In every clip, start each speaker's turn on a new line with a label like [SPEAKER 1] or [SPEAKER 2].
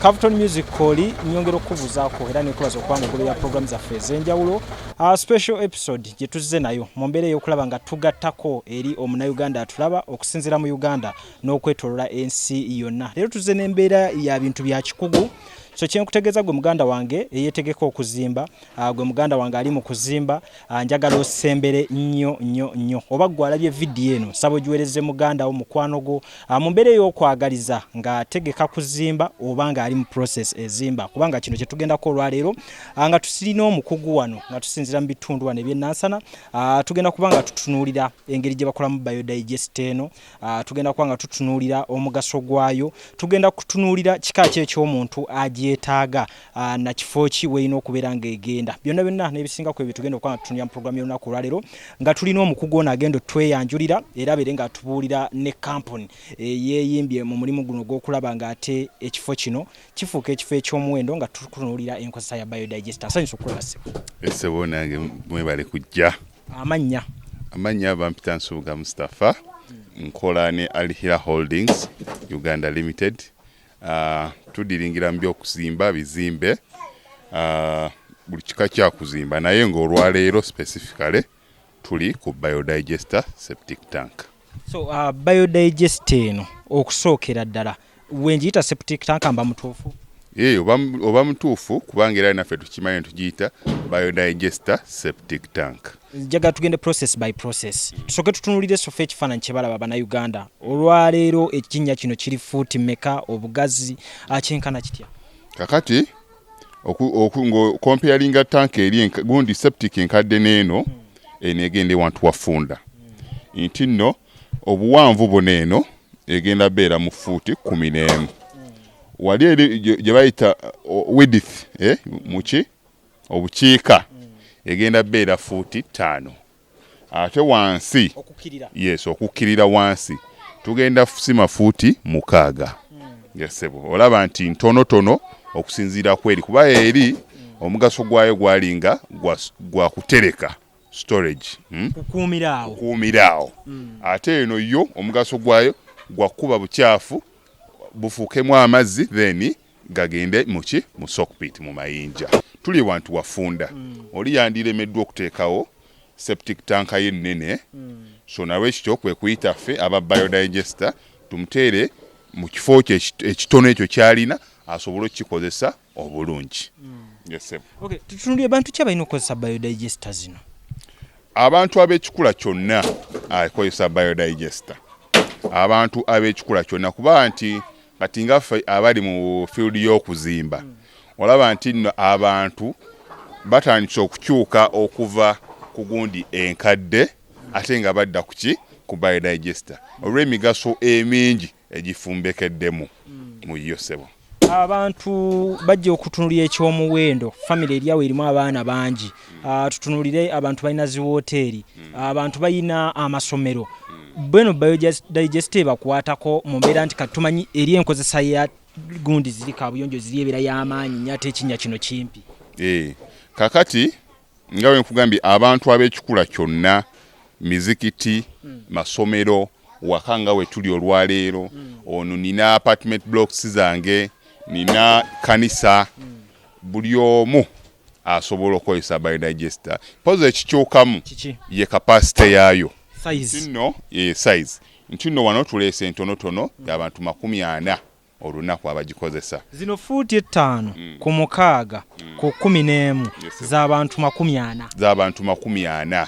[SPEAKER 1] Cavton Music Hall, nyongera okukubuuzaako era nekubaza okubanga ogoberera program zaffe ez'enjawulo. Special episode gye tuzze nayo mu mbeera ey'okulaba nga tugattako eri omunnayuganda atulaba okusinziira mu Uganda n'okwetolola ensi yonna. Leero tuzze n'embeera ya bintu bya kikugu, so kyenkutegeeza gwe muganda wange eyeetegeka okuzimba, gwe muganda wange ali mu kuzimba, njagala osembere nnyo nnyo nnyo. Oba gwe alabye vidiyo eno, nsaba ogiweereze muganda wo, mukwano gwo, mu mbeera ey'okwagaliza ng'ategeka kuzimba oba ng'ali mu process ezimba, kubanga kino kye tugendako olwaleero, nga tusirina omukugu wano nga tusinziira mu bitundu wano eby'e Nansana. Tugenda kuba nga tutunuulira engeri gye bakolamu biodigest eno, tugenda kuba nga tutunuulira omugaso gwayo, tugenda kutunuulira kika ki eky'omuntu agyetaaga, na kifo ki weerina okubeera ng'egenda. Byonna byonna n'ebisinga ku ebyo tugenda okuba nga tutunuulira mu pulogulaamu y'olunaku olwaleero nga tulina omukugu ono agenda otweyanjulira era abeere ng'atubuulira ne kampuni eyeeyimbye mu mulimu guno ogw'okulaba ng'ate ekifo kino kifuuka ekifo eky'omuwendo nga tutunuulira enkozesa ya biodigester. Nsanyusa okukulaba, ssebo.
[SPEAKER 2] Essebo, nange mwebale kujja.
[SPEAKER 1] Amannya?
[SPEAKER 2] Amannya bampita Nsubuga Mustapha, nkola ne Alhira Holdings Uganda Limited. Tudiringira mu byokuzimba bizimbe, buli kika kyakuzimba, naye ng'olwaleero specifically tuli ku biodigester septic tank.
[SPEAKER 1] So biodigester eno okusookera ddala wenjiyita septic tank mba mutuufu?
[SPEAKER 2] Ee, oba mutuufu, kubanga era naffe tukimanyi tugiyita biodigester septic tank.
[SPEAKER 1] Njagala tugende process by process. Tusooke tutunuulire so far ekifaananyi kye balaba Bannayuganda olwaleero. Ekinnya kino kiri fuuti mmeka obugazi, kyenkana kitya?
[SPEAKER 2] Kakati ng'ocomparinga tank eri gundi septic enkadde n'eno, eno egenda ewantu wafunda nti nno obuwanvu buno, eno egenda beera mu fuuti 11. Wali eri gye bayita width, muki obukiika, egenda beera fuuti 5. Ate wansi
[SPEAKER 1] okukkirira?
[SPEAKER 2] Yes, okukkirira wansi tugenda sima fuuti 6. Yes ssebo, olaba nti ntonotono okusinziira ku eri, kuba eri omugaso gwayo gwalinga gwa kutereka, storage,
[SPEAKER 1] Kukuumira awo.
[SPEAKER 2] Kukuumira awo. Ate eno yo omugaso gwayo gwa kukuba bukyafu bufuukemu amazzi, then gagende muki mu soakpit, mu mayinja. Tuli wantu wafunda, oli yandiremeddwa okuteekawo septic tank ye ennene. So nalwekityo kwe kuyita ffe aba biodigester tumuteere mu kifo kye ekitono ekyo kyalina asobole okukikozesa obulungi. Yes, sir.
[SPEAKER 1] Okay, tutunulire bantu ki abalina okukozesa biodigester zino?
[SPEAKER 2] Abantu ab'ekikula kyonna akozesa biodigester, abantu ab'ekikula kyonna, kuba nti kati nga ffe abali mu field y'okuzimba, olaba nti nno abantu batandise okukyuka okuva ku gundi enkadde ate nga badda ku ki, ku biodigester, olw'emigaso emingi egifumbekeddemu mu yo, ssebo.
[SPEAKER 1] Abantu bajja okutunulira ekyomuwendo, famire eri awo erimu abaana bangi. Tutunulire abantu balina ziwooteeri, abantu balina amasomero. Bweno biodigester ebakwatako mu mbeera nti kati tumanyi eri enkozesa ya gundi ziri kabuyonjo ziri ebeera y'amaanyi nnyo, ate ekinnya kino kimpi.
[SPEAKER 2] Kakati nga bwe nkugambye, abantu ab'ekikula kyonna, mizikiti, masomero, waka nga we tuli olwaleero ono, nina apartment blocks zange, nina kanisa, buli omu asobola okukozesa biodigester. Pozi ekikyukamu
[SPEAKER 1] Kiki?
[SPEAKER 2] ye capacity yaayo.
[SPEAKER 1] Size.
[SPEAKER 2] Nno ye size, nti nno wano tuleese entonotono y'abantu 40 olunaku abagikozesa.
[SPEAKER 1] Zino fuuti 5 ku 6 ku 11
[SPEAKER 2] Yes, sir.
[SPEAKER 1] z'abantu 40?
[SPEAKER 2] Z'abantu 40.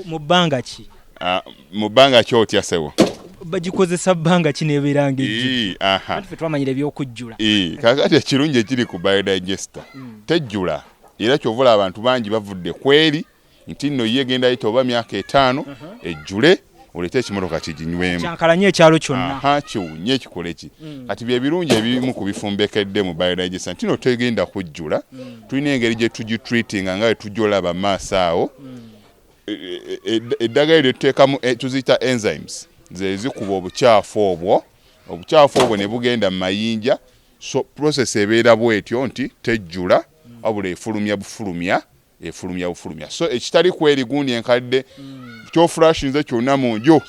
[SPEAKER 1] Mu bbanga ki?
[SPEAKER 2] Ah, mu bbanga ki otya, ssebo?
[SPEAKER 1] Bagikozesa bbanga ki nebeera ng'ejjudde?
[SPEAKER 2] Ii, aha.
[SPEAKER 1] Anti ffe twamanyira ebyokujjula.
[SPEAKER 2] Ii, kakati ekirungi ekiri ku biodigester, tejjula, era kyova abantu bangi bavudde kweri nti nno ye egenda yita oba myaka 5 ejjule, oleete ekimotoka kiginywemu.
[SPEAKER 1] Kyankalanye ekyalo kyonna.
[SPEAKER 2] Aha, kiwunye, ekikole ki. Kati bye birungi ebimu ku bifumbekedde mu biodigester nti no tegenda kujjula. Tulina engeri gye tugitreatinga nga bwe tujja olaba maaso awo. Eddagala eryo tuteekamu, tuziyita enzymes, ze zikuba obukyafu obwo, obukyafu obwo ne bugenda mu mayinja. So process ebeera bwetyo nti tejjula, wabula efulumya bufulumya. Efulumya bufulumya. So ekitali kweri gundi enkadde, kyofulashinze kyonna mu nju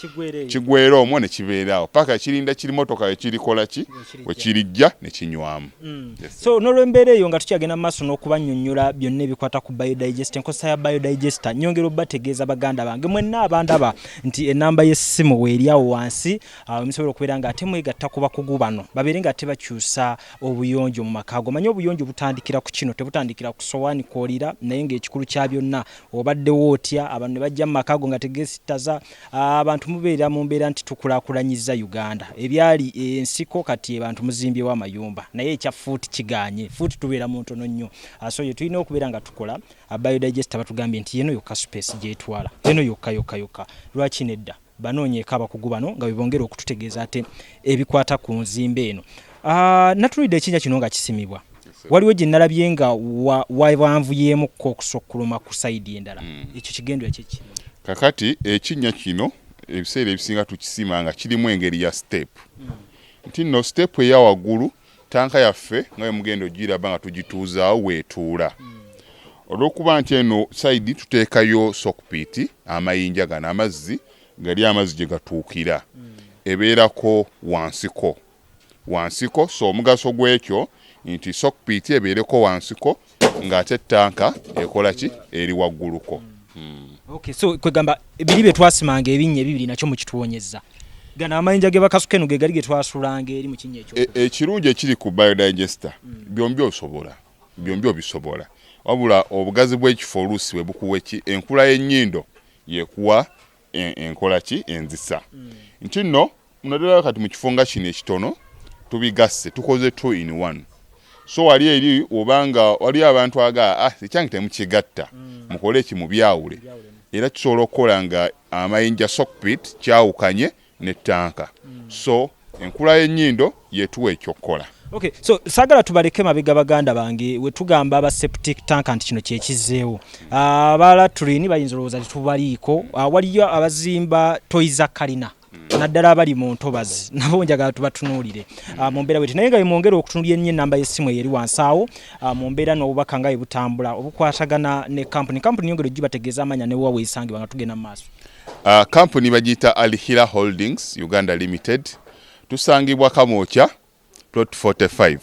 [SPEAKER 2] kigwera omwo ne kibeeraawo paka kirinda kiri motoka wekirikola ki, wekirijja ne kinywamu.
[SPEAKER 1] So n'olwembeera eyo, nga tukyagenda mu maaso n'okubannyonnyola byonna ebikwata ku biodigester, enkozesa ya biodigester, nyongera obategeeza, baganda bange mwenna abandaba, nti enamba y'essimu weeri awo wansi, musobola okubeera nga ate mwegatta ku bakugu bano, babeere nga ate bakyusa obuyonjo mu maka go. Manyi obuyonjo butandikira ku kino, tebutandikira ku sowaani kwolira, naye ng'ekikulu kya byonna obaddewo otya abantu ne bajja mu maka go nga tegesittaza. Abantu mubeera mu mbeera nti tukulaakulanyiza Uganda, ebyali ensiko kati abantu muzimbyewo amayumba, naye ekya fuuti kiganye, fuuti tubeera mu ntono nnyo. So ye tulina okubeera nga tukola biodigester. Batugambye nti yeno yokka space gyetwala eno yokka yokka yokka. Lwaki nedda banoonyeeko abakugu bano nga bebongera okututegeeza ate ebikwata ku nzimba eno? Natunuulidde ekinnya kino nga kisimibwa, waliwo gye nalabye nga wawanvuyeemukko okusukkuluma ku side endala. Ekyo kigendera kiki?
[SPEAKER 2] Kakati ekinnya kino ebiseera ebisinga tukisima nga kirimu engeri ya step, nti nno step eya waggulu tanka yaffe nga bwe mugenda ogiraba nga tugituuzaawo weetuula. Olw'okuba nti eno side tuteekayo soak pit, amayinja gano, amazzi gali, amazzi gye gatuukira ebeerako wansiko wansiko. So omugaso gw'ekyo nti soak pit ebeereko wansiko ng'ate tanka ekola ki, eri wagguluko.
[SPEAKER 1] Okay, so kwegamba biri bye twasimanga ebinnya ebibiri nakyo mukituwonyeza. Gano amayinja ge bakasuka eno ge gali ge twasulanga eri mu kinnya ekyo.
[SPEAKER 2] Ekirungi ekiri ku biodigester, byombi osobola, byombi obisobola, wabula obugazi bw'ekifo oluusi bwe bukuwa eki enkula y'ennyindo yekuwa enkola ki enzisa, nti nno naddala kati mu kifo nga kino ekitono tubigasse, tukoze two in one. So wali eri obanga waliyo abantu aga, ah, ekyange temukigatta, mukole eki, mubyawule. Era tusobola okukola nga amayinja, soak pit kyawukanye ne tanka. So enkula y'ennyindo yetuwa ekyokukola.
[SPEAKER 1] Okay, so saagala tubaleke mabega, baganda bange. We tugamba aba septic tank nti kino kyekizzeewo, aba latrine bayinza olowooza tetubaliiko. Waliyo abazimba toyi za kalina, naddala abali mu ntobazi, nabo njagala tubatunuulire mu mbeera bweti, naye nga bemwongera okutunuulira ennyo enamba y'essimu eyo eri wansi awo, mu mbeera n'obubaka nga bwe butambula obukwatagana ne kampuni. Kampuni yongera ogibategeeza amanya ne wa weesangibwa nga tugenda mu maaso.
[SPEAKER 2] Kampuni bagiyita Alhira Holdings Uganda Limited, tusangibwa Kamwokya, plot 45.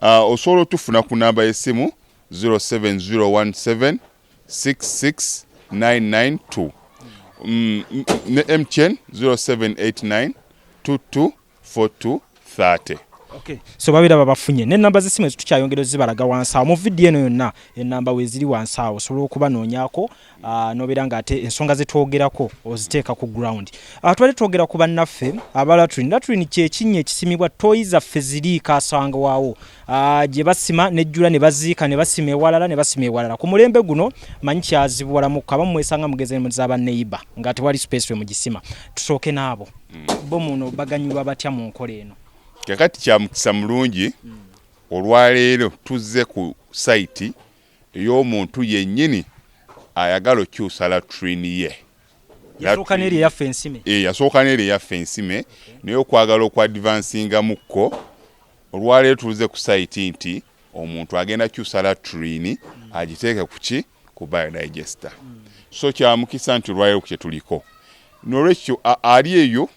[SPEAKER 2] Osobola otufuna ku namba y'essimu 07017 66992, ne MTN 0789 224230.
[SPEAKER 1] Okay. So babeera babafunye n'ennamba z'essimu ezo, tukyayongera ozibalaga wansi awo mu vidiyo eno yonna. Ennamba weeziri wansi awo, osobola okubanoonyaako, n'obeera ng'ate ensonga ze twogerako oziteeka ku ground. Tubadde twogera ku bannaffe aba latrine. Latrine kyekinnya ekisimibwa toyi zaffe ziri kasangwawo, gye basima nejjula ne baziika ne basima ewalala ne basima ewalala. Ku mulembe guno manyi kyazibuwalamuko, abamu mwesanga mugeze mu za baneiba nga tewali space we mugisima. Tusooke n'abo bo muno baganyulwa batya mu nkola eno?
[SPEAKER 2] Kakati kya mukisa mulungi, olwaleero tuzze ku site ey'omuntu yennyini ayagala okukyusa latrine ye.
[SPEAKER 1] Yasooka n'eri eyaffe ensime.
[SPEAKER 2] Yasooka n'eri eyaffe ensime, naye okwagala okwadvansingamukko, olwaleero tuze ku site nti omuntu agenda kyusa latrine agiteeke ku ki, ku biodigester. So kyamukisa nti olwaleero kye tuliko. Nolwekyo ali eyo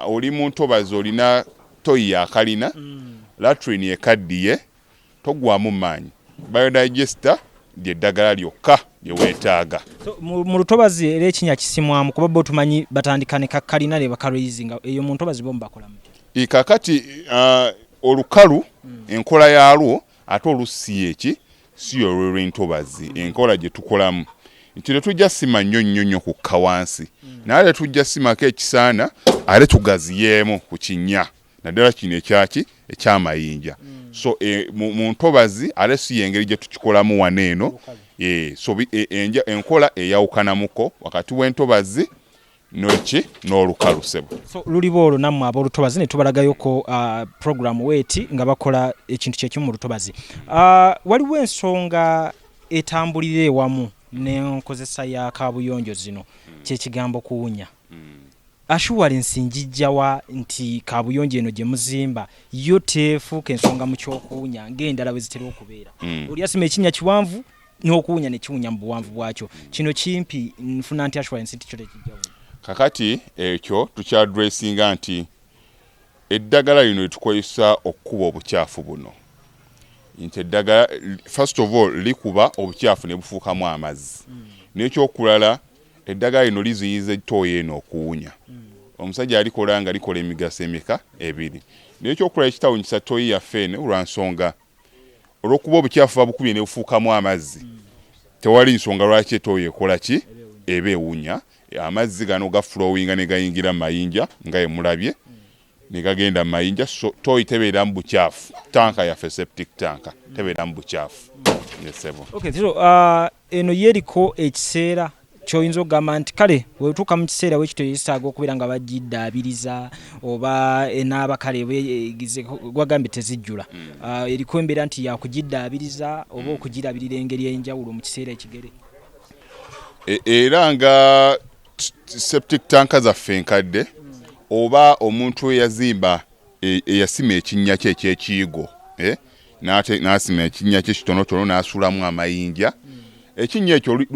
[SPEAKER 2] oli mu ntobazi, olina toyi yakalina, latrine ekaddiye, togwamu maanyi, biodigester lyeddagala lyokka lye weetaaga.
[SPEAKER 1] So, mu lutobazi era ekinnya kisimwamu? Kuba bo tumanyi batandika ne kakalina ne bakaraisinga eyo mu ntobazi, bo mubakola mutya?
[SPEAKER 2] Kakati olukalu enkola yaalwo ate olusi eki si olw'entobazi. Enkola gye tukolamu nti tetujja sima nnyo nnyo nnyo kukka wansi, naye ate tujja simako ekisaana, ate tugaziyeemu ku kinnya, naddala kino ekyaki ekyamayinja. So mu ntobazi ate si yengeri gye tukikolamu wano eno. So enkola eyawukanamuko wakati w'entobazi noki n'olukalu, sebo.
[SPEAKER 1] So luliba olwo nammwe ab'olutobazi ne tubalagayoko program weeti nga bakola ekintu kyekimu mu lutobazi. Waliwo ensonga etambulira ewamu n'enkozesa ya kaabuyonjo zino, kyekigambo kuwunya. Assurance njijjawa nti kaabuyonjo eno gye muzimba yo teefuuka ensonga mu kyokuwunya ng'endala bwe zitera okubeera? Oli asima ekinnya kiwanvu. N'okuwunya ne kiwunya mu buwanvu bwakyo. Kino kimpi, nfuna nti assurance nti kyo tekijja wunya?
[SPEAKER 2] Kakati ekyo tukyaddressinga nti eddagala lino lyetukozesa okukuba obukyafu buno, nti eddagala first of all likuba obukyafu ne bufuukamu amazzi. N'ekyokulala, eddagala lino liziyiza ettooyi eno okuwunya. Omusajja alikola nga likola emigaso emeka? Ebiri. N'ekyokulala, ekitawunyisa ttooyi yaffe eno, lwa nsonga olw'okuba obukyafu babukubye ne bufuukamu amazzi, tewali nsonga lwaki ettooyi ekola ki, eba ewunya. Amazzi gano gaflowinga ne gayingira mu mayinja nga emulabye, ne gagenda mu mayinja. So toyi tebeeramu bukyafu. Tanka yaffe, septic tank, tebeeramu bukyafu. Yes,
[SPEAKER 1] Okay, so eno yeriko ekiseera kyoyinza okugamba nti kale wetuuka mu kiseera wekito yetaaga okubeera nga bagiddaabiriza, oba enaaba kale gwagambye tezijjula, eriko embeera nti yakugiddaabiriza oba okugirabirira engeri enjawulo mu kiseera ekigere?
[SPEAKER 2] Era nga septic tanka zaffe enkadde, oba omuntu eyazimba eyasima ekinnya kye ekyekiyigo, eh? N'asima ekinnya kye kitonotono n'asuulamu amayinja, ekinnya ekyo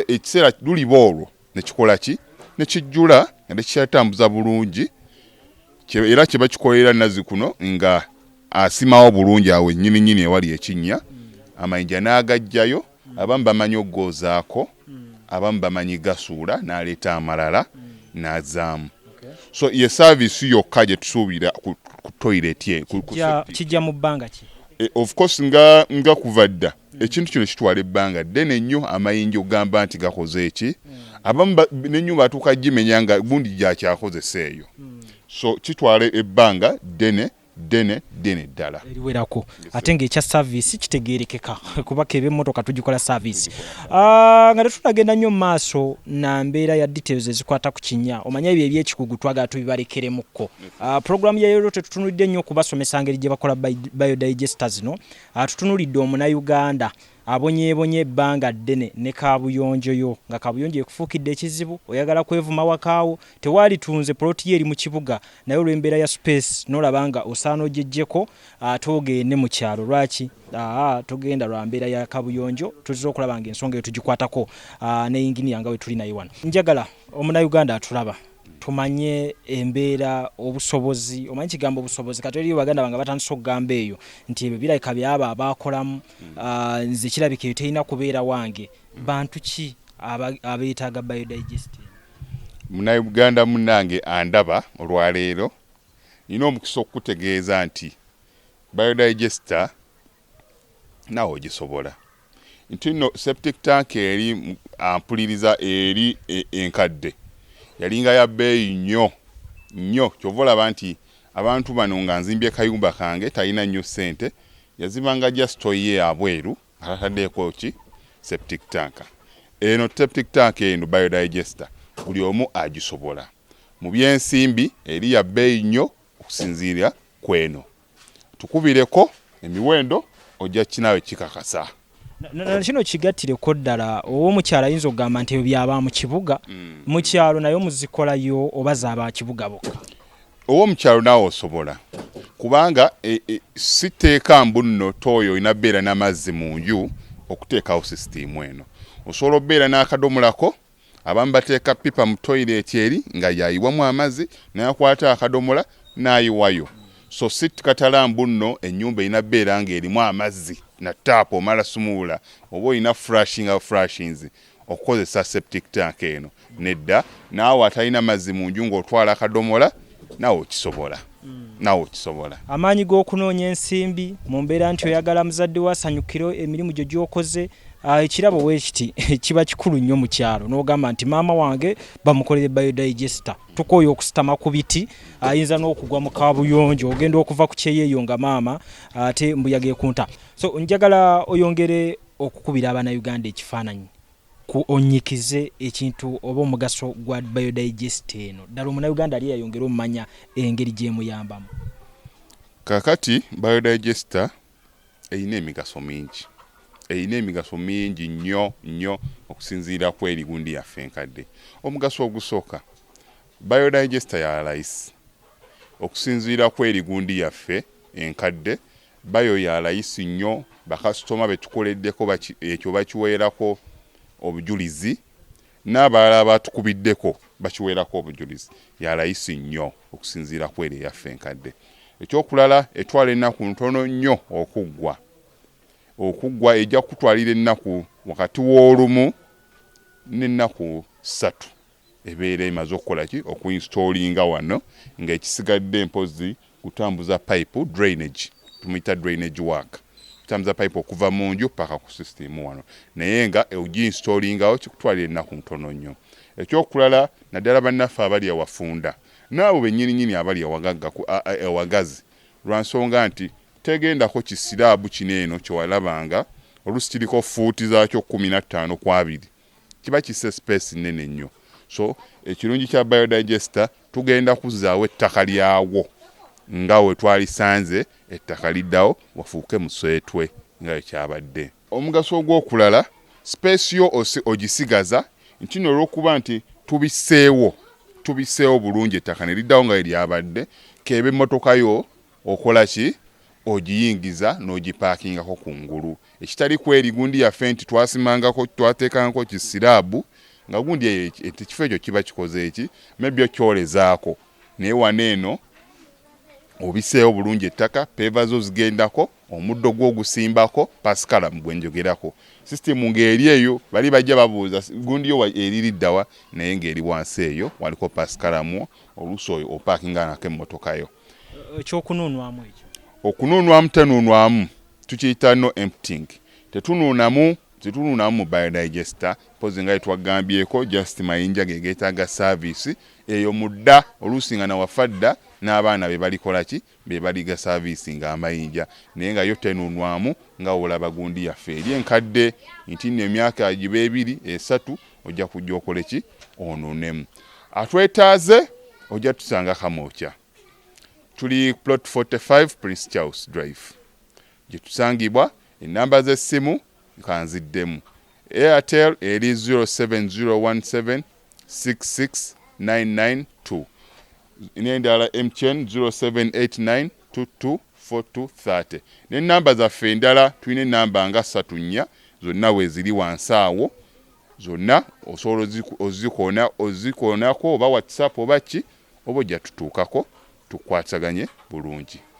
[SPEAKER 2] ekiseera luliba olwo nekikola ki, nekijjula nga tekikyatambuza bulungi. Era kye bakikolera nazzi kuno nga asimawo bulungi awo ennyini nnyini ewali ekinnya, amayinja n'agajjayo. Abamu bamanyi okugoozaako, abamu bamanyi gasuula n'aleeta amalala n'azaamu. So ye service yokka gye tusuubira ku toilet ku septic.
[SPEAKER 1] Kijja mu bbanga ki?
[SPEAKER 2] Of course, nga kuva dda ekintu kino kitwala ebbanga ddene nnyo. Amayinja okugamba nti gakoze eki, abamu n'ennyumba atuuka gimenya nga gundi gyakyakozesa eyo. So kitwala ebbanga ddene ddene ddene ddala.
[SPEAKER 1] Eriwerako, ate ng'ekya service kitegeerekeka kuba keba emmotoka tugikola service. Nga tetunagenda nnyo mu maaso na mbeera ya details ezikwata ku kinnya, omanye ebyo ebyekikugu twagala tubibalekeremukko. Programu ya leero tetutunulidde nnyo okubasomesa ngeri gye bakola biodigester zino. Tutunulidde omunayuganda abonyeebonye ebbanga ddene ne kaabuyonjo yo, nga kaabuyonjo ekufuukidde ekizibu, oyagala kwevuma wakaawo, tewaalitunze poloti yo eri mu kibuga, naye olw'embeera ya space n'olaba nga osaana ogyeggyeko ate ogende mu kyalo. Lwaki? Aa, togenda lwa mbeera ya kabuyonjo. Tuzze okulaba nga ensonga eyo tugikwatako ne yinginiya nga we tuli naye wano. Njagala omunayuganda atulaba tumanye embeera, obusobozi. Omanyi kigambo obusobozi, kati eriyo baganda bange batandise okugamba eyo nti ebyo birabika byabo abaakolamu. Nze kirabika eyo terina kubeera wange. Bantu ki abeetaaga biodigest?
[SPEAKER 2] Munnayuganda munnange andaba olwaleero, nina omukisa okukutegeeza nti biodigester naawe ogisobola. Nti nno septic tank eri ampuliriza eri enkadde yalinga ya bbeeyi nnyo nnyo. Kyova olaba nti abantu bano nga nzimbye kayumba kange talina nnyo ssente, yazibanga just ye abweru nga tataddeeko ki septic tank eno. Septic tank eno biodigester buli omu agisobola. Mu byensimbi eri ya bbeeyi nnyo okusinziira ku eno. Tukubireko emiwendo, ojja kinaawe kikakasa.
[SPEAKER 1] Kino kigattireko ddala, ow'omukyalo ayinza okugamba nti ebyo byaba mu kibuga. Mu kyalo naye muzikolayo oba zaaba kibuga bokka?
[SPEAKER 2] Ow'omukyalo naawe osobola, kubanga si tteeka mbu nno tooyo olina beera n'amazzi mu nju okuteekawo sisitiimu eno. Osobola okubeera n'akadomolako. Abamu bateeka pipa mu toyireeti eri nga yayiwamu amazzi, n'akwata akadomola n'ayiwayo. So si katala mbu nno ennyumba erina beera ng'erimu amazzi na taapu, omala sumuula oba olina flushinga flushings okukozesa septic tank eno. Nedda, naawe atalina mazzi mu nju ng'otwala akadomola, naawe okisobola, naawe okisobola.
[SPEAKER 1] Amaanyi g'okunoonya ensimbi mu mbeera nti oyagala muzadde wo asanyukire emirimu gyo gy'okoze. Ekirabo weekiti kiba kikulu nnyo mu kyalo, n'ogamba nti maama wange bamukolere biodigester. Tukooye okusitama ku biti, ayinza n'okugwa mu kabuyonjo, ogenda okuva ku kyeyeeyo nga maama ate mbuyaga ekunta. So njagala oyongere okukubira abannayuganda ekifaananyi ku onyikize ekintu oba omugaso gwa biodigester eno, ddala omunnayuganda ali yayongere omumanya engeri gy'emuyambamu.
[SPEAKER 2] Kakati biodigester erina emigaso mingi, erina emigaso mingi nnyo nnyo okusinziira ku eri gundi yaffe enkadde. Omugaso ogusooka, biodigester ya layisi okusinziira ku eri gundi yaffe enkadde. Bio ya layisi nnyo. Bakasitoma betukoleddeko ekyo bakiweerako obujulizi, n'abalala batukubiddeko bakiweerako obujulizi. Ya layisi nnyo okusinziira ku eri eyaffe enkadde. Ekyokulala, etwala ennaku ntono nnyo okuggwa. Okuggwa ejja kutwalira ennaku wakati w'olumu n'ennaku 3, ebeera emaze okukola ki? Okuinstallinga wano, ng'ekisigadde mpozi kutambuza pipe, drainage, tumuyita drainage work, kutambuza pipe okuva mu nju paka ku system wano. Naye nga oginstallingawo kikutwalira ennaku ntono nnyo. Ekyokulala, naddala bannaffe abali ewafunda n'abo bennyininyini abali ewagagga ewagazi, lwa nsonga nti tegendako ki slab kino eno kyewalabanga oluusi kiriko fuuti zaakyo 15 ku 20, kiba kisse space nnene nnyo. So ekirungi kya biodigester, tugenda kuzzaawo ettaka lyawo nga we twalisanze, ettaka liddawo wafuuke museetwe nga we kyabadde. Omugaso ogw'okulala, space yo ogisigaza nti nno olw'okuba nti tubisseewo bulungi, ettaka ne liddawo nga we lyabadde, keeba emmotoka yo okola ki? Ogiyingiza n'ogipaakingako kungulu, ekitali kweri gundi yaffe nti twasimangako, twateekangako ki slab, nga gundi eyo ekifo ekyo kiba kikoze eki maybe okyolezaako. Naye wano eno obiseewo bulungi ettaka, paver zo zigendako, omuddo gwo ogusimbako, pascalam gwe njogerako. System ng'eri eyo, bali bajja babuuza gundi yo eri liddawa, naye ng'eri wansi eyo waliko pascalam, oluusi oyo opaakinga nako emmotoka yo.
[SPEAKER 1] Ekyokunuunwamu ekyo?
[SPEAKER 2] Okunuunwamu, tenuunwamu, tukiyita no emptying. Tetunuunamu, tetunuunamu mu biodigester, mpozi nga yetwagambyeko, just mayinja ge geetaaga service eyo mudda, oluusi nga nawafa dda n'abaana be balikola ki, be baliga service nga amayinja, naye nga yo tenuunwamu nga olaba gundi yaffe eri enkadde nti nno emyaka giba 2, 3 ojja kujja okole ki? Onuunemu. Atwetaaze ojja tusanga Kamwokya, tuli plot 45 Prince Charles Drive gye tusangibwa. Enamba z'essimu kanziddemu: Airtel eri 07017 66992, n'endala MTN 0789 224230. N'enamba zaffe endala, tulina enamba nga ssatu, nnya, zonna weeziri wansi awo, zonna osobola ozikoonako oba WhatsApp oba ki, oba ojja tutuukako tukwataganye bulungi.